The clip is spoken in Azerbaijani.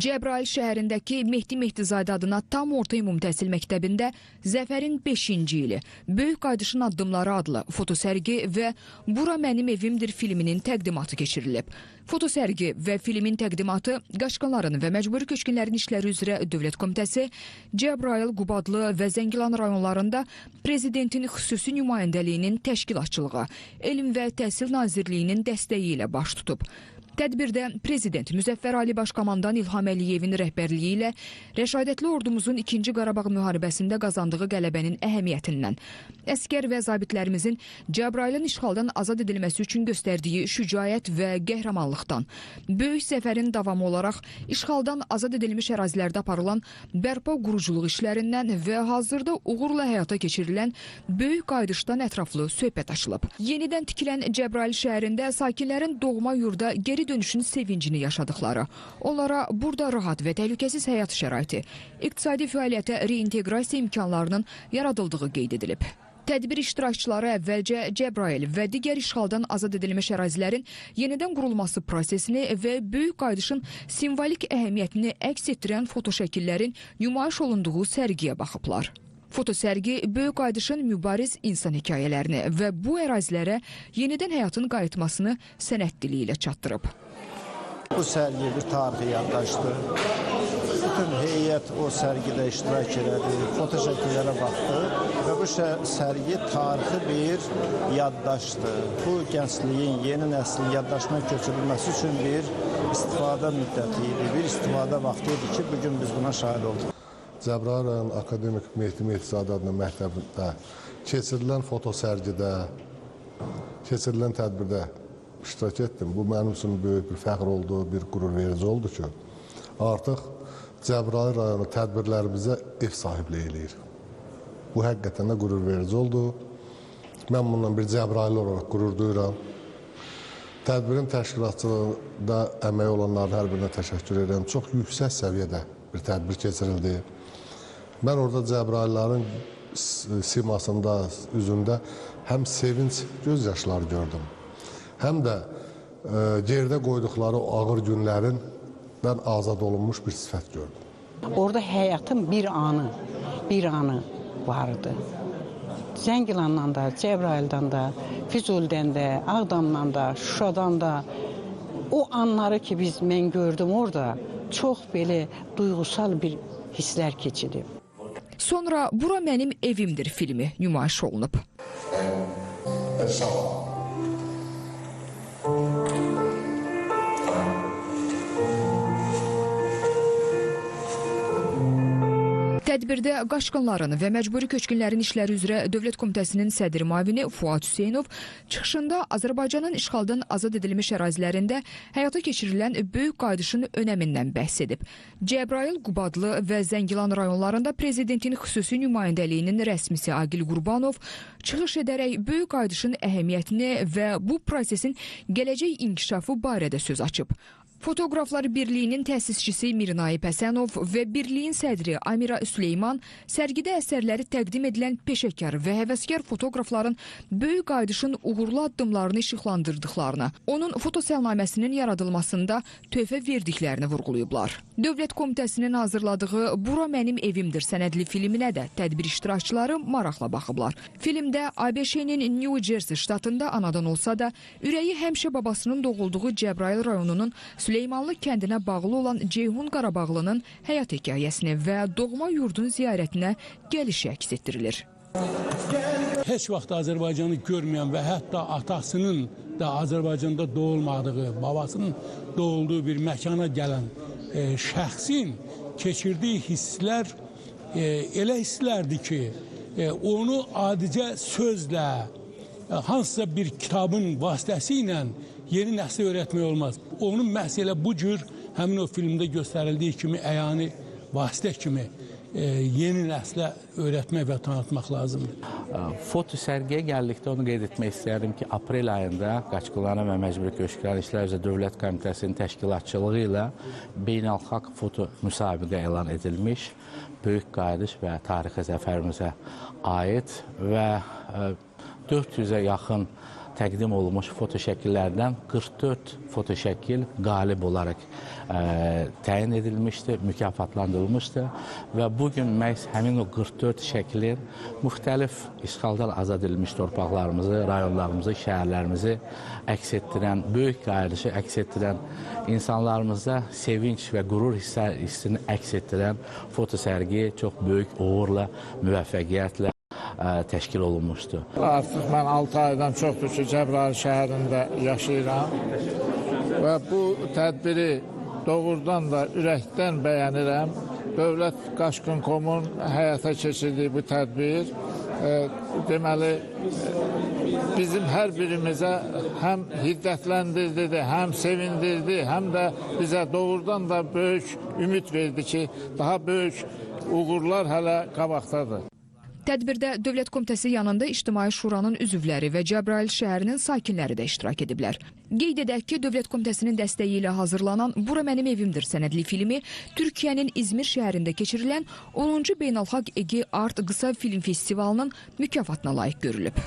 Cəbrayıl şəhərindəki Mehdi Mehdizadə adına tam orta ümumi təhsil məktəbində Zəfərin 5-ci ili, Böyük Qayıdışın addımları adlı fotosərgi və Bura Mənim Evimdir filminin təqdimatı keçirilib. Fotosərgi və filmin təqdimatı Qaçqınların və Məcburi Köçkünlərin İşləri üzrə Dövlət Komitəsi, Cəbrayıl, Qubadlı və Zəngilan rayonlarında Prezidentin xüsusi nümayəndəliyinin təşkilatçılığı, Elm və Təhsil Nazirliyinin dəstəyi ilə baş tutub. Tədbirdə Prezident Müzəffər Ali Başkomandan İlham Əliyevin rəhbərliyi ilə rəşadətli ordumuzun 2-ci Qarabağ müharibəsində qazandığı qələbənin əhəmiyyətindən, əsgər və zabitlərimizin Cəbrayılın işğaldan azad edilməsi üçün göstərdiyi şücaət və qəhrəmanlıqdan, böyük zəfərin davamı olaraq işğaldan azad edilmiş ərazilərdə aparılan bərpa quruculuq işlərindən və hazırda uğurla həyata keçirilən böyük qayıdışdan ətraflı söhbət açılıb. Yenidən tikilən Cəbrayıl şəhərində sakinlərin doğma yurda geri dönüşün sevincini yaşadıkları, onlara burada rahat və təhlükəsiz həyat şəraiti, iqtisadi fəaliyyətə reinteqrasiya imkanlarının yaradıldığı qeyd edilib. Tədbir iştirakçıları əvvəlcə Cəbrayıl və digər işğaldan azad edilmiş ərazilərin yenidən qurulması prosesini və böyük qayıdışın simvolik əhəmiyyətini əks etdirən fotoşəkillərin nümayiş olunduğu sərgiyə baxıblar. Fotosərgi böyük qayıdışın mübariz insan hekayələrini və bu ərazilərə yenidən həyatın qayıtmasını sənət dili ilə çatdırıb. Bu sərgi bir tarixi yaddaşdır. Bütün heyət o sərgidə iştirak elədi, fotoşəkillərə baxdı və bu sərgi tarixi bir yaddaşdır. Bu gəncliyin, yeni nəslin yaddaşına köçürülməsi üçün bir istifadə müddəti idi, bir istifadə vaxtı idi ki, bugün biz buna şahid olduq. Cəbrayıl rayon Akademik Mehdi Mehdizadə adına məktəbində keçirilən fotosərgidə, keçirilən tədbirdə iştirak etdim. Bu mənim üçün böyük bir fəxr oldu, bir qürur verici oldu ki, artıq Cəbrayıl rayonu tədbirlərimizə ev sahibliyi eləyir. Bu həqiqətən də qürur verici oldu. Mən bundan bir Cəbrayıllı olaraq qürur duyuram. Tədbirin təşkilatçılığında əməyi olanların hər birinə təşəkkür edirəm. Çox yüksək səviyyədə bir tədbir keçirildi. Mən orada Cəbrayılların simasında, üzündə həm sevinç göz yaşları gördüm, həm də geridə qoyduqları o ağır günlərindən azad olunmuş bir sifət gördüm. Orada həyatın bir anı vardı. Zəngilandan da, Cəbrayıldan da, Füzulidən də, Ağdamdan da, Şuşadan da o anları ki mən gördüm orada, çox belə duyğusal bir hisslər keçirib. Sonra Bura Mənim Evimdir filmi nümayiş olunub. Tədbirdə Qaçqınların və Məcburi Köçkünlərin İşləri üzrə Dövlət Komitəsinin sədr müavini Fuad Hüseynov çıxışında Azərbaycanın işğaldan azad edilmiş ərazilərində həyata keçirilən böyük qayıdışın önəmindən bəhs edib. Cəbrayıl, Qubadlı və Zəngilan rayonlarında Prezidentin xüsusi nümayəndəliyinin rəsmisi Aqil Qurbanov çıxış edərək böyük qayıdışın əhəmiyyətini və bu prosesin gələcək inkişafı barədə söz açıb. Fotoqraflar Birliyinin təsisçisi Mirnaip Həsənov və Birliyin sədri Amira Süleyman sərgidə əsərləri təqdim edilən peşəkar və həvəskar fotoqrafların böyük qayıdışın uğurlu addımlarını işıqlandırdıqlarını, onun fotosəlnaməsinin yaradılmasında töhfə verdiklərini vurğulayıblar. Dövlət Komitəsinin hazırladığı Bura Mənim Evimdir sənədli filminə də tədbir iştirakçıları maraqla baxıblar. Filmdə ABŞ-nin New Jersey ştatında anadan olsa da, ürəyi həmişə babasının doğulduğu Cəbrayıl rayonunun Süleymanlı kəndinə bağlı olan Ceyhun Qarabağlının həyat hekayəsini və doğma yurdun ziyarətinə gəlişi əks etdirilir. Heç vaxt Azərbaycanı görməyən və hətta atasının da Azərbaycanda doğulmadığı, babasının doğulduğu bir məkana gələn şəxsin keçirdiyi hisslər elə hisslərdir ki, onu adicə sözlə, hansısa bir kitabın vasitəsilə yeni nəsli öyrətmək olmaz. Onun məhz elə bu cür həmin o filmdə göstərildiyi kimi əyani vasitə kimi yeni nəslə öyrətmək və tanıtmaq lazımdır. Foto sərgiyə gəldikdə onu qeyd etmək istəyərdim ki, aprel ayında Qaçqınların və Məcburi Köçkünlərin İşləri üzrə Dövlət Komitəsinin təşkilatçılığı ilə beynəlxalq foto müsabiqə elan edilmiş, böyük qayıdış və tarixi zəfərimizə aid və 400-ə yaxın təqdim olunmuş fotoşəkillərdən 44 fotoşəkil qalib olaraq təyin edilmişdi, mükafatlandırılmışdı və bugün məhz həmin o 44 şəklin müxtəlif işğaldan azad edilmiş torpaqlarımızı, rayonlarımızı, şəhərlərimizi əks etdirən, böyük qayıdışı əks etdirən, insanlarımızda sevinç və qürur hissini əks etdirən fotosərgi çox böyük uğurla, müvəffəqiyyətlə təşkil olunmuşdu. Artıq mən 6 aydan çoxdur ki, Cəbrayıl şəhərində yaşayıram və bu tədbiri doğrudan da ürəkdən bəyənirəm. Dövlət Qaçqın.com-un həyata keçirdiyi bu tədbir, deməli, bizim hər birimizə həm hiddətləndirdi, həm sevindirdi, həm də bizə doğrudan da böyük ümid verdi ki, daha böyük uğurlar hələ qabaqdadır. Tədbirdə Dövlət Komitəsi yanında İctimai Şuranın üzvləri və Cəbrayıl şəhərinin sakinləri də iştirak ediblər. Qeyd edək ki, Dövlət Komitəsinin dəstəyi ilə hazırlanan Bura Mənim Evimdir sənədli filmi Türkiyənin İzmir şəhərində keçirilən 10-cu Beynəlxalq Ege Art Qısa Film Festivalının mükafatına layiq görülüb.